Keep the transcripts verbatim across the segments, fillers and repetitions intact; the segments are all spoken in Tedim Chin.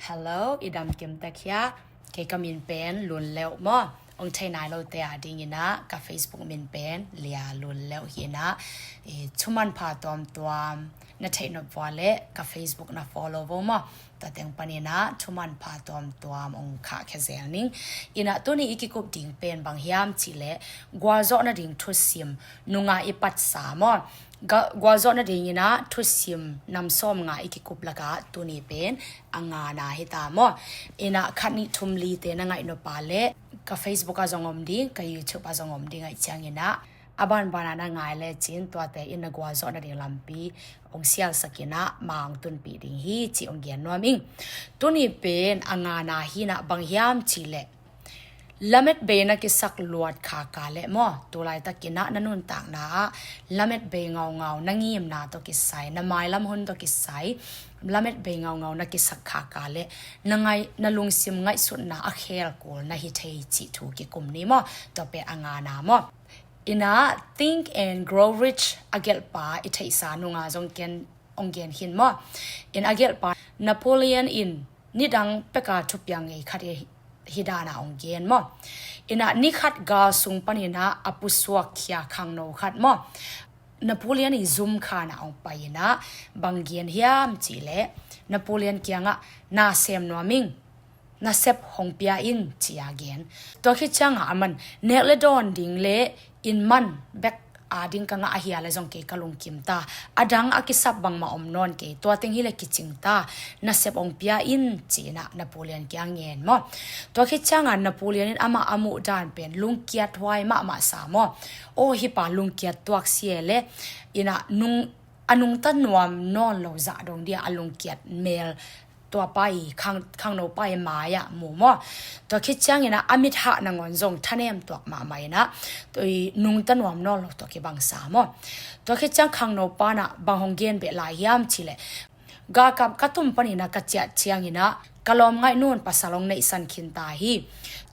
Hello, i dam kim tak hia? Kei ka min pen Lun Leuh maw. Ong thei nai lote a dingin ah ka Facebook min pen Lia Lun Leuh hi in ah, eh, thuman pha tuamtuam na theih nop vua leh ka Facebook na follow vo maw. Tua teng panin ah thuman pha tuamtuam ong khahkhia zel ning. In ah tuni i kikup ding pen bang hiam cih leh gualzawh nading thusim, nungah i patsa maw. Ga-, gualzawh nadingin ah thusim nam sawmnga i kikup lakah tuni pen a ngana hi ta maw. In ah khat nih thum lite na ngaih nop a leh ka Facebook ah zong om ding, ka YouTube ah zong om ding ahih ciangin ah a banban ah na ngai lecin tuate in na gualzawh nading lampi ong sialsak in ah ma ong tunpih ding hi cih ong gen nuam ing. Tuni pen a ngana hi in ah bang hiam cih leh lametbei na kisak luat khak a leh maw, tu laitakin ah na nuntakna ah lametbei ngaungau, na ngimna tawh kisai, na mailam hun tawh kisai lametbei ngaungau na kisak khak a leh na ngaih, na lungsim ngaihsutna a khel kul na hi thei cih thu kikum ni maw. Tua pen a ngana maw. In ah Think and Grow Rich a gelhpa i theihsa nungah zong ken ong gen khin maw. In a gelhpa Napoleon in nidang peka thupiang ngei khat hi, hi dan ah ong gen maw. In ah ni khat gal sung panin ah a pusuak khia khangno khat maw, Napoleon i zum khan ah ong pai in ah bang gen hiam cih leh Napoleon kiangah na sem nuam ing, na sep hong pia in ci a gen. Tua khit ciangah aman nek le dawn ding le inn man bek a ding ka ngah ahia leh zong kei ka lungkim ta. A dang a kisap bangmah om nawn kei, tua teng hi leh kicing ta, na sep hong pia in ci in ah Napoleon kiang ngen maw. Tua khit ciangah Napoleon in amah a muh dan pen lungkiat huai mahmah sa maw. Aw, hih pa lungkiat tuak si e leh, in ah nung, a nungta nuam nawn lo zah dong dia a lungkiat mel tua pa i khang, khangno pa i mai-ah mu maw. Tua khit ciangin ah a mithah nangawn zong thanem tuak mahmah in ah, tua i nungta nuam nawn lo tua kibang sa maw. Tua khit ciang khangno pa in ah bang hong gen beh lai hiam cih leh, galkap ka tum panin ah ka ciah ciangin ah ka lawmngaih nun pasal hong neihsan khin ta hi.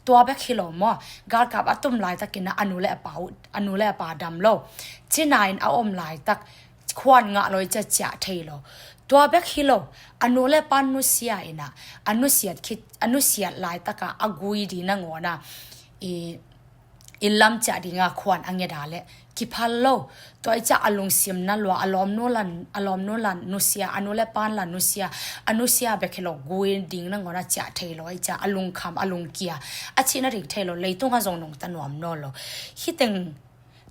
Tua bek hi lo maw, galkap a tum laitakin ah a nu le a pa uh, a nu le a pa dam lo. Cina in a om laitak khuan ngah lo i cia ciah thei lo. Tua bek hi lo, a nu le pa nusia in ah, a nusiat khit, a nusiat laitaka a gui ding nangawn ah i inn lam ciah dinga khuan a nget a leh kiphal lo. Tua i cia a lungsim na lua, a lawmnu lan, a lawmnu lan nusia, a nu le pa lan nusia, a nusia bek hi lo, gui ding nangawn ah ciah thei lo, i cia a lungkham, a lungkia, a cihna ding thei lo, leitung ah zong nungta nuam nawn lo. Hih teng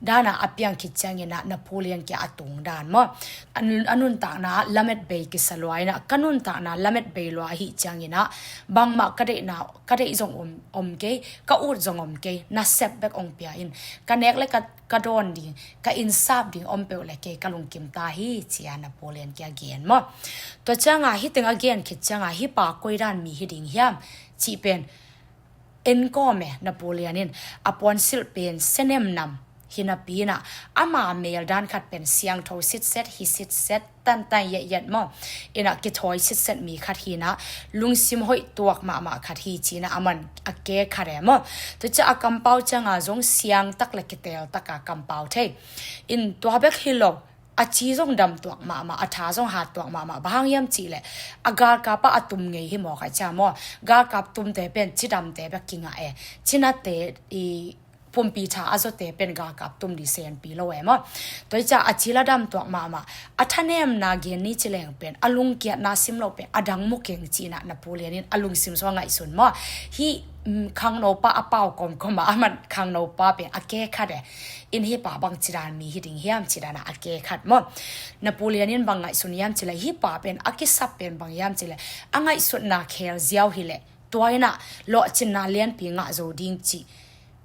dan ah a piang khit ciangin ah Napoleon kia a tung dan maw. A nun-, a nuntakna ah lametbei kisa lua in ah, ka nuntakna lametbei lua ahih ciangin ah bangmah ka deihna, ka deih zong om, om kei, ka ut zong om kei, na sep bek hong pia in, ka nek le ka, ka dawn ding, ka innsap ding om peuh le kei ka lungkim ta hi ci a Napoleon kia gen maw. Tua ciangah hih teng a gen khit ciangah hih pa koi dan mi hi ding hiam cih pen en kawm e. Napoleon in a puansilh pen senem nam hi napi in ah, ama mel dan khat pen siangtho sitset, hi sitset, tantan yetyet maw. In ah kithawi sitset mi khat hi in ah, lungsim hoih tuak mahmah khat hi ci in ah aman a ke khat e maw. Tua cia a kampau cianga zong siang tak le kitel taka kampau thei. In tua bek hi lo, a ci zong dam tuak mahmah, a tha zong hat tuak mahmah. Bang hang hiam cih leh a galkap ah a tum ngei hi mawk a cia maw. Galkap tumte pen cidamte bek kingah e. Cinate i pumpi tha a zawte pen galkap tum ding senpi lo e maw. Tua i cia a ci la dam tuak mahmah. A thanemna gen ni ci leng pen, a lungkiatna sim lo pen a dang mu keng ci in ah Napoleon in a lungsim sua ngaihsun maw. Hih, mm, khangnopa a pau kawmkawm ah aman khangnopa pen a ke khat e. In hih pa bang cidan mi hi ding hiam ci dan ah a ke khat maw. Napoleon in bang ngaihsun hiam cih leh, hih pa pen a kisap pen bang hiam cih leh, a ngaihsutna khel ziau hi leh tua in ah lawhcinna lianpi ngah zo ding cih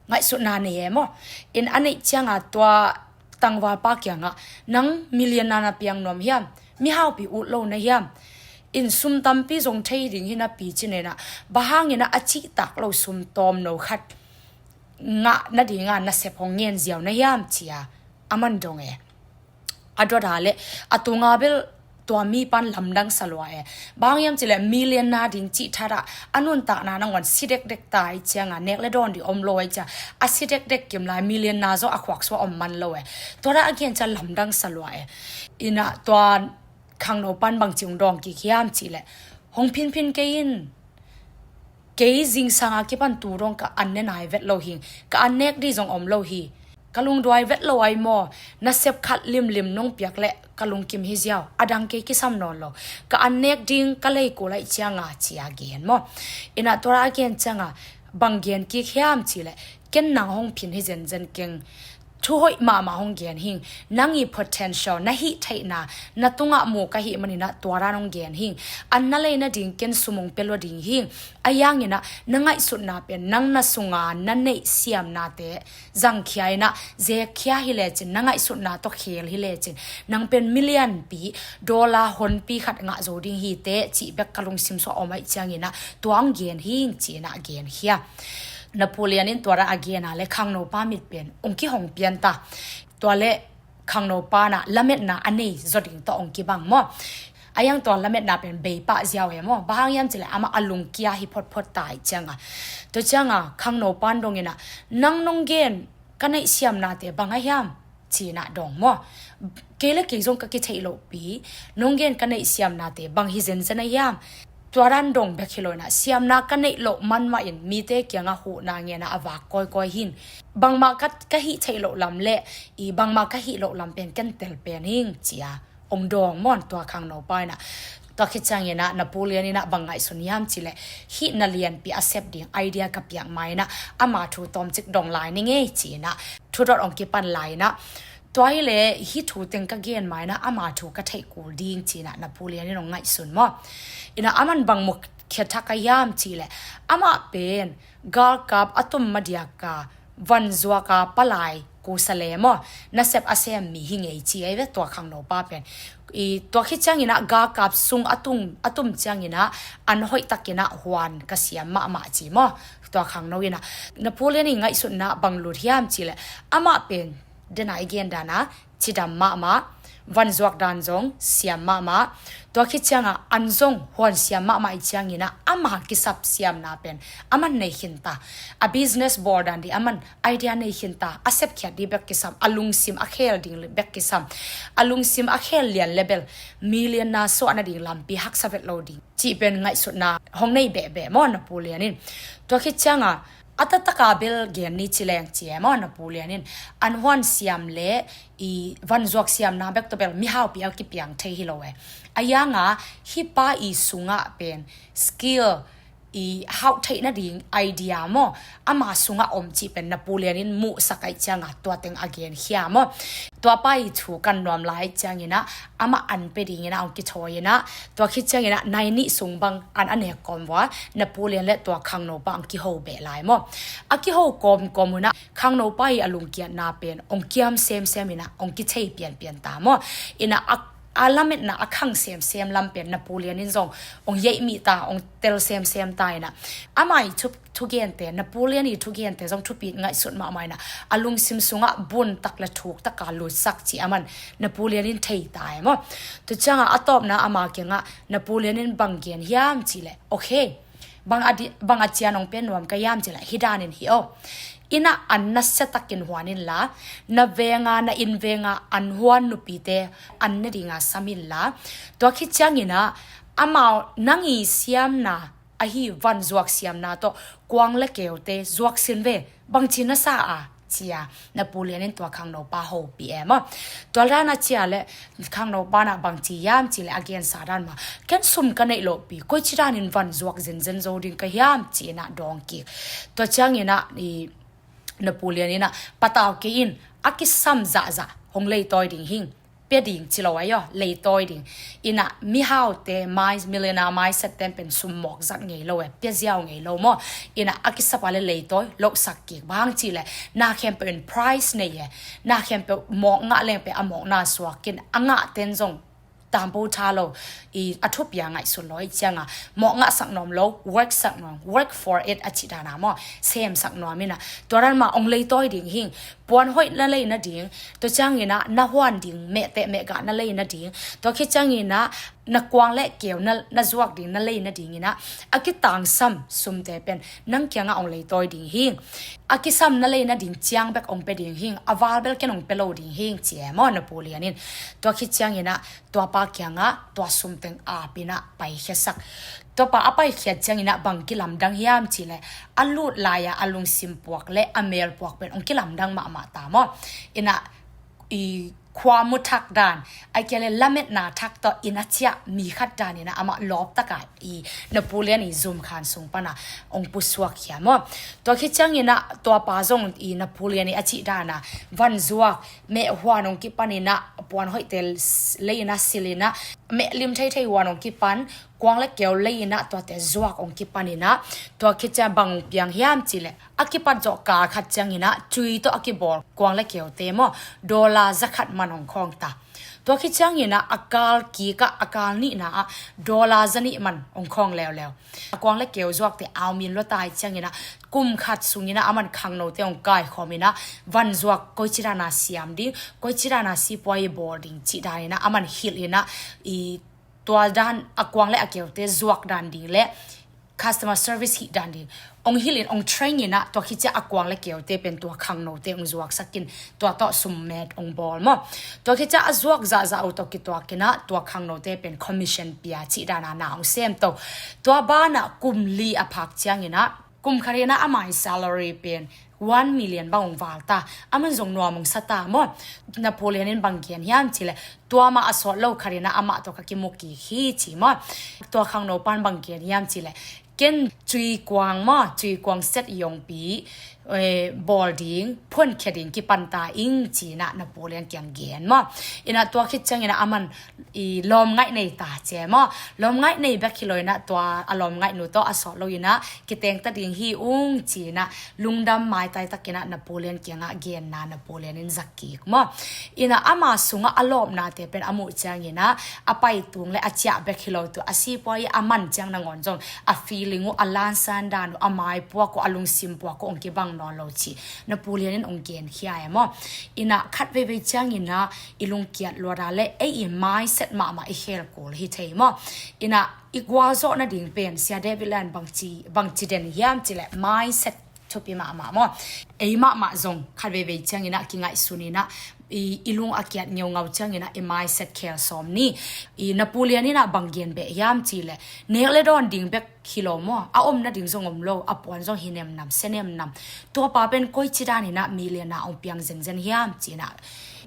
ngaihsutna nei e maw. In a neih cianga tua tangvalpa kiangah, nang millionaire na piang nuam hiam? Mihaupi ut lo na hiam? In sum tampi zong thei ding hi napi ci in ah, bang hangin ah a cihtak lo sum tawmno khat ngah nadinga na sep hong ngen ziau na hiam ci a aman dong e. A dot a leh a tunga bel tua mi pan lamdang sa lua e. Bang hang hiam cih leh millionaire ding cih that ah a nuntakna nangawn si dekdek ta i cianga, nek le dawn ding om lo i cia, a si dekdek kim lai, millionaire zong a khuak sua om man lo e. Tua dah a gen cia lamdang sa lua e. In ah tua khangno pan bang ci ung dawng kik hiam cih leh, Hong phinphin kei in. Kei zingsang a kipan tu dong ka an ne nai vet lo hi. Ka an nek ding zong om lo hi. Ka lungduai vet lo ai maw? Nasep khat limlim nong piak leh ka lungkim hi ziau. A dang kei kisam nawn lo. Ka an nek ding ka lei kul ahih ciang a ci a gen maw? Ina tua a gen ciang a bang gen kik hiam cih leh ken nang hong phin hi zenzen keng. Thu hoih mahmah hong gen hing. Nang i potential, na hih theihna, na tungah mu ka hih manin ah tua dan hong gen hing. An na lei nading ken sum hong pia lua ding hing. A yang in ah na ngaihsutna pen nang na sunga na neih siamnate zangkhia in ah, zekkhia hi lecin, na ngaihsutna tawh khel hi lecin, nang pen million pi, dollar honpi khat ngah zo ding hi teh cih bek ka lungsim sung a om ahih ciangin ah tua hong gen hing ci-in ah genkhia. Napoleon in tua dan a gen a leh khangnopa mit pen hong kihong pian ta. Tua leh khangnopa in ah lametna a nei zaw ding tawh hong kibang maw? A yang tua lametna pen bei pah ziau e maw? Bang hang hiam cih leh amah a lungkia hi photphot ta ahih ciang a. Tua ciang a khangnopa in dong in ah, nang nong gen ka neih siamnate bang a hiam? Ci-in ah dong maw? Kei leh kei zong ka kitheih lohpi, nong gen ka neih siamnate bang hi zenzen a hiam? Tua dan dong bek hi lo in ah, siamna ka neih loh man mah in mite kiangah huhna ngen ah a vak kawikawi hing. Bangmah ka, ka hih theih loh lam leh i bangmah ka hih loh lam pen ken tel pen hing ci-a hong dawng maw tua khangnopa in ah. Tua khit ciangin ah Napoleon in ah bang ngaihsun hiam cih leh, hih na lianpi a sep ding idea ka piak ma in ah ama thu tawmcik dong lai ning ei ci-in ah thu dot hong kipan lai in ah, tua hi leh hih thu teng ka gen ma in ah ama thu ka theih kul ding ci-in ah Napoleon in hong ngaihsun maw? In ah aman bang mukhia thak a hiam cih leh, amah pen galkap a tum madiak a vanzuak a palai kusa le maw, nasep a sem mi hi ngei ci ei ve tua khangnopa pen. I tua khit ciangin ah galkap sung a tung, a tum ciangin ah an hoih takin ah huan ka siam mahmah ci maw? Tua khangno in ah Napoleon i ngaihsutna bang lut hiam cih leh, amah pen dena i gen dan a cidam mahmah, vanzuak dan zong siam mahmah. Tua khit ciang a an zong huan siam mahmah ahih ciangin ah ama kisap siamna pen aman nei khin ta. A business bawl dan ding aman idea nei khin ta. A sepkhiat ding bek kisam, a lungsim a khel ding bek kisam. A lungsim a khel lian leh bel million na suah nading lampi haksa vet lo ding cih pen ngaihsutna hong nei behbeh maw Napoleon in. Tua khit ciang a a taktak a bel gen ni ci leng ci e maw Napoleon in, an huan siam leh i vanzuak siamna bek tawh bel mihaupi a kipiang thei hi lo e. A yang a hih pa i sungah pen skill, i hauh theih nading idea maw, ama sungah om cih pen Napoleon in muhsak ahih ciang a tua teng a genkhia maw? Tua pa i thu kan nuam lai ahih ciangin ah amah an pia dingin ah hong kithawi in ah, tua khit ciangin ah nai nih sung bang an a nek kawm uh a, Napoleon leh tua khangnopa hong kiho beh lai maw? A kiho kawmkawm un ah khangnopa i a lungkiatna pen hong kiam semsem in ah hong kithei pianpian ta maw? In ah a, a lametna a khang semsem lam pen Napoleon in zong hong yeihmih ta, hong tel semsem ta in ah, ama i thu, thugente, Napoleon i thugente zong thupi ngaihsut mahmah in ah, a lungsim sungah bun tak leh thuk tak a lutsak cih aman Napoleon in thei ta e maw? Tua ciang a a tawpna ama kiangah Napoleon in bang gen hiam cih leh, okay, bang a di, bang a cian hong pia nuam ka hiam cih leh, hih dan in hi aw. In ah an nasia takin huan inla, na veng a, na inn veng a an huan nupite an ne ding a sam inla, tua khit ciangin ah amau nang i siamna ahi vanzuak siamna tawh kuang leh keute zuak sin ve, bangci na sa a, ci a Napoleon in tua khangnopa hopih e maw? Tua dan a ci a leh khangnopa in ah bangci hiam cih leh a gensa dan mah, ken sum ka neih lohpi, koici danin vanzuak zenzen zo ding ka hiam ci-in ah dawng kik. Tua ciangin ah i Napoleon in ah, patau kei in, a kisam zahzah hong leitawi ding hing. Pia ding ci lo ai aw, leitawi ding. In ah mihaute mai, millionaire mindset ten pen sum mawk zat ngei lo e, pia ziau ngei lo maw? In ah a kisap a leh leitawi lohsak kik, bang hang cih leh na khempeuh in price nei e. Na khempeuh mawk ngah leng pen a mawkna suak in, a ngah ten zong tampo tha lo, i a thupi a ngaihsun lo ahih ciang a, mawk ngahsak nuam lo, work sak nuam, work for it a cih dan a maw, semsak nuam in ah, tua dan mah hong leitawi ding hing. Puan hoih na lei nading, tua ciangin ah na huan ding mehteh mehgah na lei nading, tua khit ciangin ah na kuang leh keu na, na zuak ding na lei nadingin ah, a kitangsam sumte pen nang kiangah hong leitawi ding hing. A kisam na lei nading ciang bek hong pia ding hing, a val bel ken hong pia lo ding hing, ci e maw Napoleon in. Tua khit ciangin ah tua pa kiangah tua sum teng ap in ah paikhiasak. Tuapa a paikhiat cianginah bang kilamdang hiam cihleh, a lut lai-ah a lungsim puak le a mel puak pen hong kilamdang mahmah ta maw. Inah i khua mu thak dan, a kia le lametna thak tawh inn a ciah mi khat daninah amah lawptaka i Napoleon i zumkhan sung pana hong pusuak khia maw. Tua khit cianginah tuapa zong i Napoleon i a cih dana vanzuak meh huan hong kipaninah puan hoihte lei inah silinah meh lim theithei huan hong kipan kuang le keu lei inah tuate zuak hong kipaninah tua khit ciang bang hong piang hiam cihleh a kipat zawh kal khat cianginah tui tawh a kibawl kuang le keute maw, dollar zakhat man hong khawng ta. Tua khit cianginah a kal kikah a kal nihna ah dollar zanih man hong khawng leuleu. A kuang le keu zuakte aumin lua ta hi cianginah kum khat sunginah a man khangnote hong kaikhawminah vanzuak koici dana siam ding, koici dana sipuai i bawl ding cih daninah a man hilhinah i tua dan a kuang le a keute zuak dan ding le customer service hih dan ding hong hilhin hong traininah tua khit ciang a kuang le keute pen tua khangnote hong zuaksakin tua tawh summet hong bawl maw. Tua khit ciang a zuak zahzah uh tawh kituakinah tua khangnote pen commission pia cih dana na hong semto. Tua banah kum li a phak cianginah kum khatinah a mai salary pen one million bang hong val ta. A man zong nuam hong sa ta maw. Napoleon in bang gen hiam cihleh, tua mah a sawt lo khatinah amah tawh ka kimu kik hi ci maw. Tua khangnopan bang gen hiam cihleh, ken cui kuang maw, cui kuang set i hongpi bawl ding phuankhia ding kipan ta ing cinah Napoleon kiang gen maw. Inah tua khit cianginah a man i lawmngaih nei ta cia maw. Lawmngaih nei bek hi lo inah tua a lawmngaihnu tawh a sawt lo inah kitengta ding hi ung cinah lungdam maitai takinah Napoleon kiangah genna Napoleon in zak kik maw. Inah ama sungah a lawpnate pen a muh cianginah a paitung le a ciah bek hi lo tu a sipuai a man ciang nangawn zong a feeling uh, a lansan dan uh, a maipuak uh, a lungsim puak uh hong kibang nawn lo ci Napoleon in hong genkhia e maw. Inah khat veivei cianginah i lungkiat luata le ei i mindset mahmah i khel kul hi thei maw. Inah i gualzawh nading pen Sia David Land bangci, bangci den hiam cileh mindset thupi mahmah maw. Ei mahmah zong khat veivei cianginah kingaihsun inah i, i lung a kiat ngeungau cianginah i mindset khel sawm ni. I Napoleon inah bang gen beh hiam cileh nek le dawn ding bek hi lo maw, a om nading zong om lo, a puan zong hi nemnam, se nemnam. Tuapa pen koici daninah millionaire hong piang zenzen hiam cinah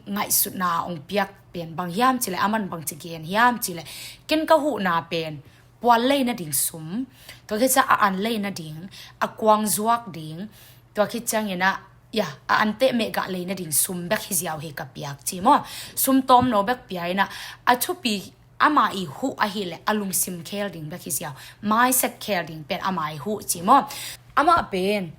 ngaihsutna hong piak pen bang hiam cileh, a man bangci gen hiam cileh, ken ka huhna pen puan lei nading sum, tua khit ciang a an lei nading, a kuang zuak ding, tua khit cianginah ya a anteh mehgah lei nading sum bek hi ziau hi ka piak ci maw. Sum tawmno bek pia inah a thupi ama i huh ahileh a lungsim khel ding bek hi ziau, mindset khel ding pen ama i huh ci maw. Amah pen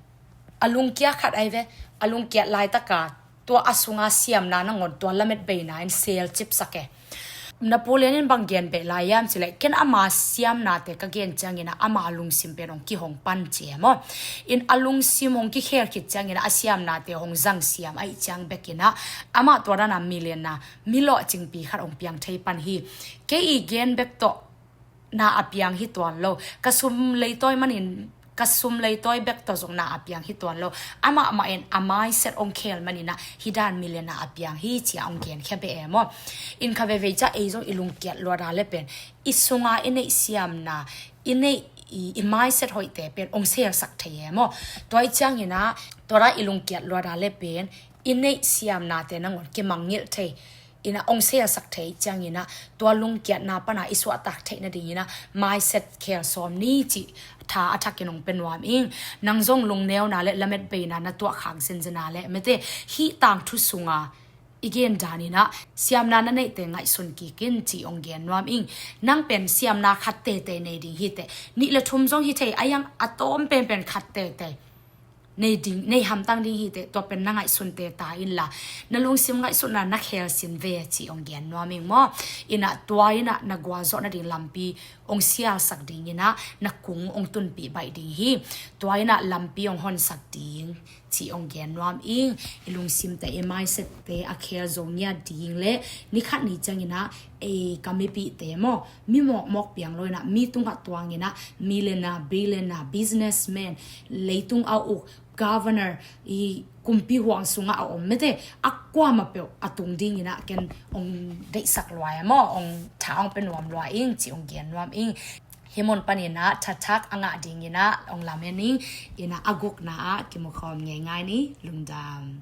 a lungkia khat ai ve, a lungkiat laitaka tua a sunga siamna nangawn tua lamet beina in sel cipsak e. Napoleon in bang gen beh lai hiam cileh, ken ama siamnate ka gen cianginah ama lungsim pen hong kihong pan ci e maw. In a lungsim hong kikhel khit cianginah a siamnate hong zang siam ahih ciang bekinah amah tua dana millionaire mi lawhcingpi khat hong piang thei pan hi. Kei i gen bek tawh na a piang hi tuan lo, ka sum leitawi manin, ka sum leitawi bek tawh zong na a piang hi tuan lo. Amah mah in a mindset hong khel maninah hi dan millionaire a piang hi cia hong genkhia beh e maw. In khat veivei ciang ei zong i lungkiat luata le pen i sunga i neih siamna, i neih i, i mindset hoihte pen hong selsak thei e maw. Tua i cianginah tua da i lungkiat luata le pen i neih siamnate nangawn kimangngilh thei inah hong selsak thei cianginah tua lungkiatna pana i suahtak theih nadinginah mindset khel sawm ni cih tha a thakin hong pe nuam ing. Nang zong lungneuna le lamet beina na tuahkhak zenzena le mete hih tangthu sunga i gen daninah siamna na neihte ngaihsun kikin cih hong gen nuam ing. Nang pen siamna khat teitei nei ding hiteh, nih le thum zong hi thei, a iang a tawm penpen khat teitei nei ding, nei hamtang ding hiteh, tua pen na ngaihsunte ta inla na lungsim ngaihsutna na khelsin ve cih hong gen nuam ing maw. Inah tua inah na gualzawh nading lampi hong sialsak dinginah na kung hong tunpih baih ding hi. Tua inah lampi hong honsak ding cih hong gen nuam ing. I lungsimte, i mindsette a khel zo ngiat ding le nikhat ni cianginah ei ka mipihte maw, mi mawkmawk piang lo inah mi tungah tuanginah millionaire, billionaire, businessman, leitung a uk, governor, i kumpi huang sungah a om mete a kuamah peuh a tung dinginah ken hong deihsak luai a maw, hong tha hong pe nuam luai ing cih hong gen nuam ing. Hih mun panin ah thathak a ngah dingin ah ong lamen ning. In ah a gukna ah kimukhawm ngeingai ni. Lungdam.